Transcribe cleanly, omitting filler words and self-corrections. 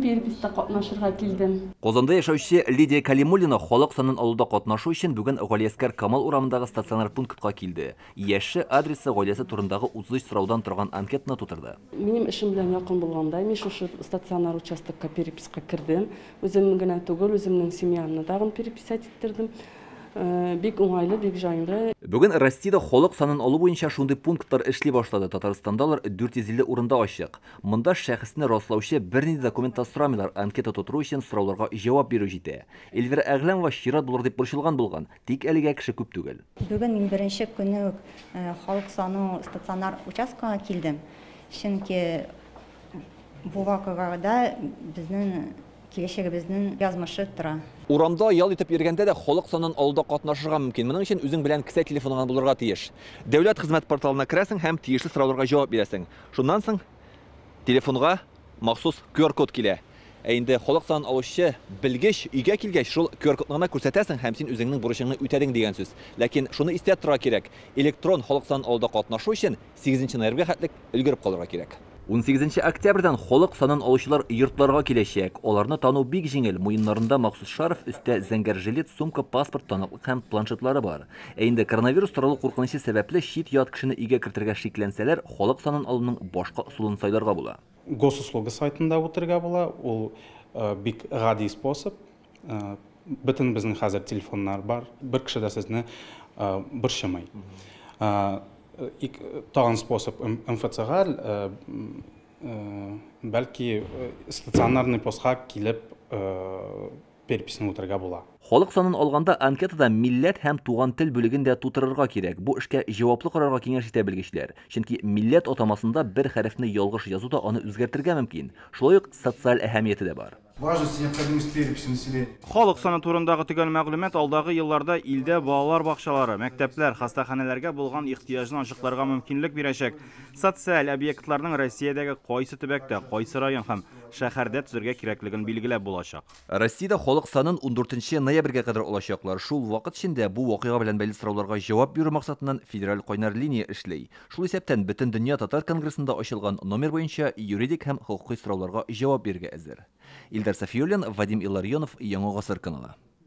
переписьта катнашырга килдем. Казанда яшәүче Лидия Калимуллина халык санын алуда катнашу өчен бүген Галиәскәр Камал урамындагы стационар пунктка килде. Яше, адресы, гаиләсе турындагы 33 сораудан торган анкетаны тутырды. Минем эшем белән якын булганда, мин шушы стационар участокка переписька кердем. Үзем генә түгел, үземнең семьямны тагын переписать иттердем. Бик уңайлы, бик җайлы. Бүген Россиядә халык санын алу буенча шундый пунктлар эшли башлады. Татарстанда алар 450 урында ачык. Монда шәхесне раслаучы бернинди документ та сорамыйлар. Анкета тутыру өчен сорауларга җавап бирү җитә. Эльвира Әгъләмова чират булыр дип борчылган булган. Тик әлегә кеше күп түгел. Бүген мин беренче көнне үк халык саны стационар участкага килдем. Чөнки бу вакыйгада безнең киләчәгебезнең язмышы тора. Урамда ял итеп йөргәндә дә халык санын алуда катнашырга мөмкин. Моның өчен үзең белән кесә телефоны гына булырга тиеш. Дәүләт хезмәт порталына керәсең һәм тиешле сорауларга җавап бирәсең. Шуннан соң телефонга махсус QR-код килә. Ә инде халык санын алучы белгеч өйгә килгәч, шул QR-кодны гына күрсәтәсең һәм син үзеңнең бурычыңны үтәдең дигән сүз. Ләкин шуны истә тотарга кирәк. Электрон халык санын алуда катнашу өчен 8 ноябрьгә хәтлек өлгереп калырга кирәк. 18 октябрьдән халык санын алучылар йортларга киләчәк. Аларны тану бик җиңел. Муеннарында махсус шарф, өстә зәңгәр жилет, сумка, паспорт, таныклык һәм планшетлары бар. Ә инде коронавирус таралу куркынычы сәбәпле чит-ят кешене өйгә кертергә шикләнсәләр, халык санын алуның башка ысулын сайларга була. Госуслуга сайтында үтергә була. Ул бик гади способ. Бөтен безнең хәзер телефоннар бар. Бер кеше дә сезне борчымый. Тагын способ МФЦга, бәлки стационарный постка килеп переписьне үтәргә була. Халык санын алганда анкетада милләт һәм туган тел бүлеген дә тутырырга кирәк. Бу эшкә җаваплы карарга киңәш итә белгечләр. Чөнки милләт атамасында бер хәрефне ялгыш язу да аны үзгәртергә мөмкин. Шулай ук социаль әһәмияте дә бар. Важность и необходимость переписи населения. Халык саны турындагы төгәл мәгълүмат алдагы елларда илдә балалар бакчалары, мәктәпләр, хастаханәләргә булган ихтыяҗны ачыкларга мөмкинлек бирәчәк. Социаль объектларның Россиядәге кайсы төбәктә, кайсы район һәм шәһәрдә төзергә кирәклеген билгеләп булачак. Россиядә халык санын 14 ноябрьгә кадәр алачаклар. Шул вакыт эчендә бу вакыйга белән бәйле сорауларга җавап бирү максатыннан федераль кайнар линия эшли. Шул исәптән Бөтендөнья татар конгрессында ачылган номер буенча юридик һәм хокукый сорауларга җавап бирергә әзер. Илдар Сафиуллин, Вадим Илларионов, Яңа Гасыр каналы.